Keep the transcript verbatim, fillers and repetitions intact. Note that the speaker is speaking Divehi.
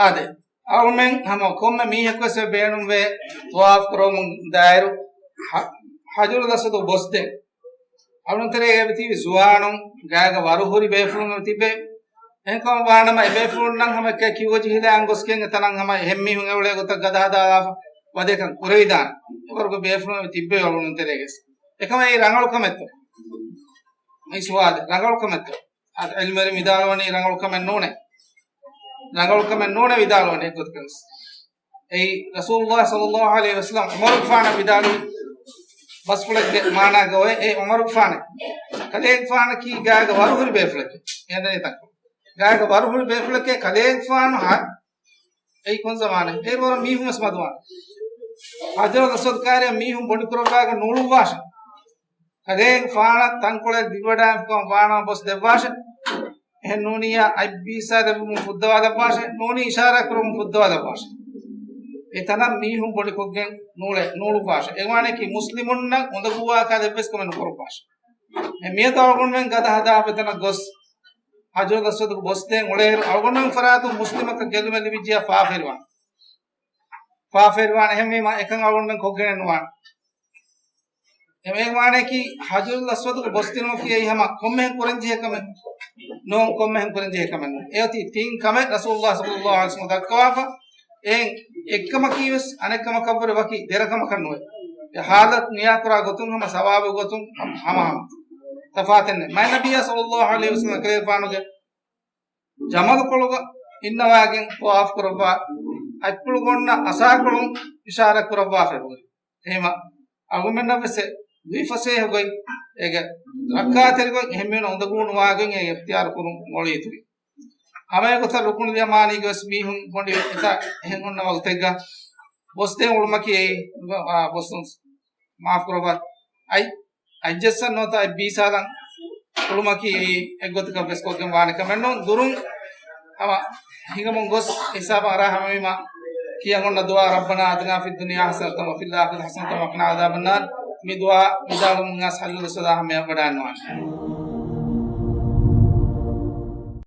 އާދެ، އަޅުމެން ހަމަ ކޮންމެ މީހަކުވެސް ބޭނުންވޭ ޠަވާފު ކުރަމުން ދާއިރު ހަ-، ހަޖަރުލް އަސްވަދު ބޮސްދޭ. އަޅުންތެރޭގައި ތިބި ޒުވާނުން ގާގަ ވަރުހުރި ބޭފުޅުން ތިބޭ. އެހެންކަމަށް ވާނަމަ އެ ބޭފުޅުންނަށް ހަމަ އެކަ ކިއުވަޖިހިލާ އަންގޮސްގެން އެތަނަށް ހަމަ އެހެން މީހުން އެއުޅޭ ގޮތަށް ގަދަ ހަދާލާފަ ވަދެކަން ކުރެވިދާނެ. އެވަރުގެ ބޭފުޅުން ތިއްބެވި އަޅުންތެރޭގެސް. އެކަމަ އެއީ ރަނގަޅު ކަމެއްތޯ؟ އެއީ ސުވާލެއް. ރަނގަޅު ކަމެއްތޯ؟ އަދި އިލްމުވެރިން ވިދާޅުވަނީ ރަނގަޅު ކަމެއް ނޫނޭ. ރަނގަޅު ކަމެއް ނޫނޭ ވިދާޅުވަނީ އެއްގޮތަކަށް. އެއީ ރަސޫލުﷲ ޞައްލަﷲ ޢަލައިހި ވަސައްލަމް ޢުމަރުގެފާނަށް ވިދާޅުވި ބަސްފުޅެއްގެ މާނާގައި އެ ޢުމަރުގެފާނެ ކަލޭގެފާނަކީ ގާގަ ވަރުހުރި ބޭފުޅެކޭ. އެހެންނޭ ތަންކޮޅު. ގާގަ ވަރުހުރި ބޭފުޅެކޭ ކަލޭގެފާނު ހަ-، އެއީ ކޮން ޒަމާނެއް؟ އޭރު ވަރަށް މީހުން ވެސް މަދުވާނެ. ހަޖަރުލް އަސްވަދު ކާރިއަށް މީހުން ބޮޑި ކުރައްވާގެން ނޫޅުއްވާށެ. ކަލޭގެފާނަށް ތަންކޮޅެއް ދިއްވަޑާން ވާނަމަ ބޮސް ދެއްވާށެ. އެހެން ނޫނިއްޔާ އަތް ބީސާލައްވަމުން ފުއްދަވާލައްވާށެ. ނޫނީ އިޝާރާ ކުރަމުން ފުއްދަވާލައްވާށެ. އެތަނަށް މީހުން ބޮޑިކޮށްގެން ނޫޅެ-، ނޫޅުއްވާށެ. އެ ވާނަކީ މުސްލިމުންނަށް އުނދަގޫވާކަށް އެއްވެސް ކަމެއް ނުކުރައްވާށެ. އެ މިއަދު އަޅުގަނޑުމެން ގަދަ ހަދާފަ އެތަނަށް ގޮސް ހަޖަރުލް އަސްވަދުގެ ބޮސްދޭން އުޅޭއިރު އަޅުގަނޑުމެން ފަރާތުން މުސްލިމަކަށް ގެއްލުމެއް ލިބިއްޖިޔާ ފާފަވެރިވާނެ. ފާފަވެރިވާނެ. އެހެންވީމަ އެކަން އަޅުގަނޑުމެން ކޮށްގެނެއް ނުވާނެ. އެ ވާނަކީ ހަޖަރުލް އަސްވަދުގެ ބޮސްދިނުމަކީ އެއީ ހަމަ ކޮންމެހެން ކުރަންޖެހޭ ކަމެއް ނޫން، ކޮންމެހެން ކުރަންޖެހޭ ކަމެއް ނޫން. އެއޮތީ ތިން ކަމެއް ރަސޫލުﷲ ޞައްލަﷲ ޢަލައިހި ވަސައްލަމަ ދައްކަވާފަ. އެއިން އެއްކަމަކީވެސް އަނެއްކަމަކަށްވުރެ ވަކި ދެރަކަމަކަށް ނުވޭ. އެ ޙާލަތު ނިޔާކުރާ ގޮތުން ހަމަ ސަވާބު ގޮތުން ހަމަ ހަމަ ތަފާތެއް ނެތް. މާތް ނަބިއްޔާ ޞައްލަﷲ ޢަލައިހި ވަސައްލަމަ ކަލޭގެފާނުގެ ޖަމަލުކޮޅުގަ އިންނަވާގެން ޠަވާފު ކުރައްވާ އަތްޕުޅުގަ އޮންނަ އަސާކޮޅުން އިޝާރާތް ކުރައްވާފައި ހުރި. އެހެމަ އަޅުގަނޑުމެންނަށް ވެސް ލުއިފަސޭހަ ގޮތް، އޭގެ ރައްކާތެރި ގޮތް، އެހެން މީހުން އުނދަގޫ ނުވާގޮތް އެ އިޚްތިޔާރު ކުރުން އޮޅިއިތުރި. ހަމަ އެގޮތަށް ރުކުނުލް ޔަމާނީގަ ވެސް މީހުން ބޮޑި އެތާ އެހެން އޮންނަ ވަގުތެއްގަ ބޮސްދޭން އުޅުމަކީ އެއީ، އާ، ބޮސް މާފު ކުރައްވާ. އަތް، އަތްޖައްސަން ނުވަތަ އަތް ބީސާލަން އުޅުމަކީ އެއީ އެއްގޮތަކަށް ވެސް ކޮށްގެން ވާނެ ކަމެއް ނޫން. ދުރުން ހަމަ ހިނގަމުން ގޮސް ހިސާބަށް އަރާ ހަމަވީމަ ކިޔަން އޮންނަ ދުޢާ، ربنا آتنا في الدنيا حسنة وفي الآخرة حسنة وقنا عذاب النار. މި ދުޢާ ވިދާޅުވުމުން އަސް ހަޖަރުލް އަސްވަދާ ހަމަޔަށް ވަޑައިގަންނަވާނެ.